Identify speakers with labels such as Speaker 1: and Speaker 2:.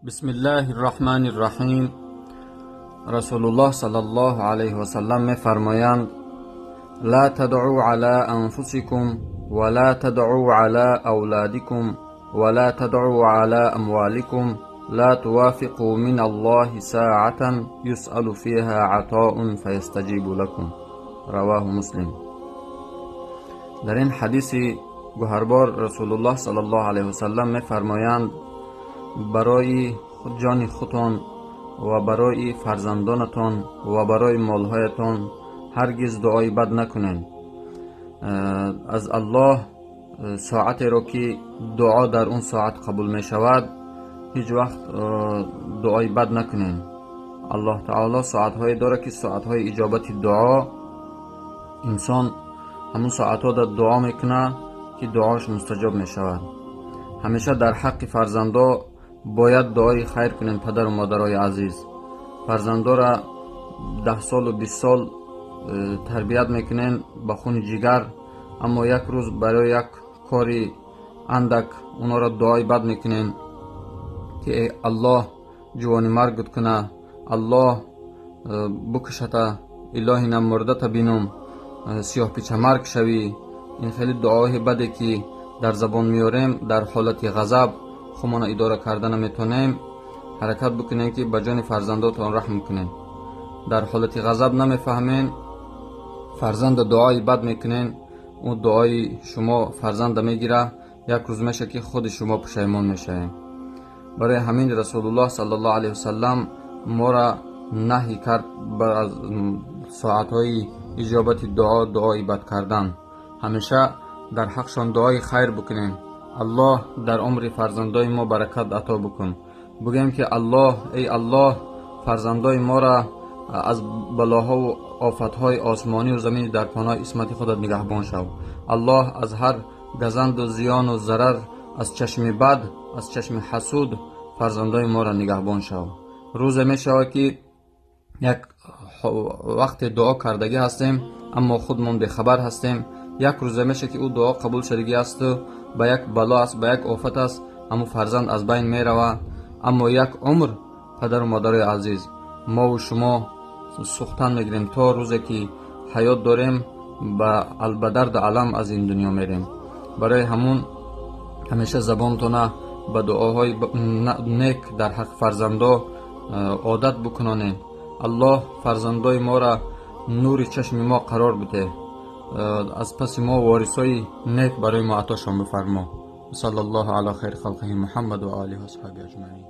Speaker 1: Бисмиллаҳир Раҳмонир Раҳим. Расулуллоҳ саллаллоҳу алайҳи васаллам мефармоянд: ла тадъу ала анфусикум ва ла тадъу ала авлодикум ва ла тадъу ала амволикум ла тувафиқу мин Аллоҳи соатан юсъалу фиҳа атоун фаястаҷибу лакум. Равоҳу Муслим. Дар ин ҳадиси гуҳарбор Расулуллоҳ саллаллоҳу алайҳи васаллам мефармоянд: барои ҷони худтон ва барои фарзандонатон ва барои молҳоятон ҳаргиз дуои бад накунед. Аз Аллоҳ соатеро ки дуо дар он соат қабул мешавад, ҳеҷ вақт дуои бад накунед. Аллоҳ таоло соатҳое дорад, ки соатҳои иҷобати дуо, инсон ҳамун соатҳо дар дуо мекунад, ки дуош мустаҷоб мешавад. Ҳамеша дар ҳаққи фарзандо бояд дуои хайр кунем. Падару модарои азиз, фарзандора 10 солу 20 сол тарбият мекунем ба хуни ҷигар, аммо як рӯз барои як кори андак онҳоро дуои бад мекунем, ки Аллоҳ ҷувони маргут куна, Аллоҳ букушата, илоҳи на мурдата бинум, сиёҳпичамарг шавӣ. Ин хеле дуоҳои баде, ки дар забон меорем, дар ҳолати ғазаб худмона идора карда наметонем. Ҳаракат бикунем, ки ба ҷони фарзандотон раҳм кунем. Дар ҳолати ғазаб намефаҳмем, фарзанда дуои бад мекунем, ӯ дуои шумо фарзанда мегира. Як рӯз меша, ки худи шумо пушаймон мешавем. Барои ҳамин Расулуллоҳ саллаллоҳу алайҳи васаллам моро наҳй кард аз соатҳои иҷобати дуо дуои бад кардан. Ҳамеша дар ҳақшон дуои хайр бикунем. Аллоҳ дар умри фарзандои мо баракат ато бикун. Бигӯем, ки Аллоҳ, эй Аллоҳ, фарзандои моро аз балоҳову офатҳои осмонию замини дар паноҳи исмати худат нигаҳбон шав. Аллоҳ, аз ҳар газанду зиёну зарар, аз чашми бад, аз чашми ҳасуд фарзандои моро нигаҳбон шав. Рӯзе мешавад, ки як вақте дуо кардагӣ ҳастем, аммо худмон бехабар ҳастем. Як рӯзе мешавад, ки ӯ дуо қабул шудагӣ асту ба як бало аст, ба як офат аст, ҳамун фарзанд аз байн меравад. Аммо як умр, падару модарои азиз, мову шумо сӯхтан мегирем. То рӯзе ки ҳаёт дорем, ба дарду алам аз ин дунё мерем. Барои ҳамун ҳамеша забонтона ба дуоҳои нек дар ҳаққи фарзандо одат бикунонед. Аллоҳ, фарзандои моро нури чашми мо қарор бидеҳ, аз паси мо ворисои нек барои мо атошон бифармо. Саллаллоҳу ала хайри халқиҳи Муҳаммад ва олиҳи асҳоби аҷмаин.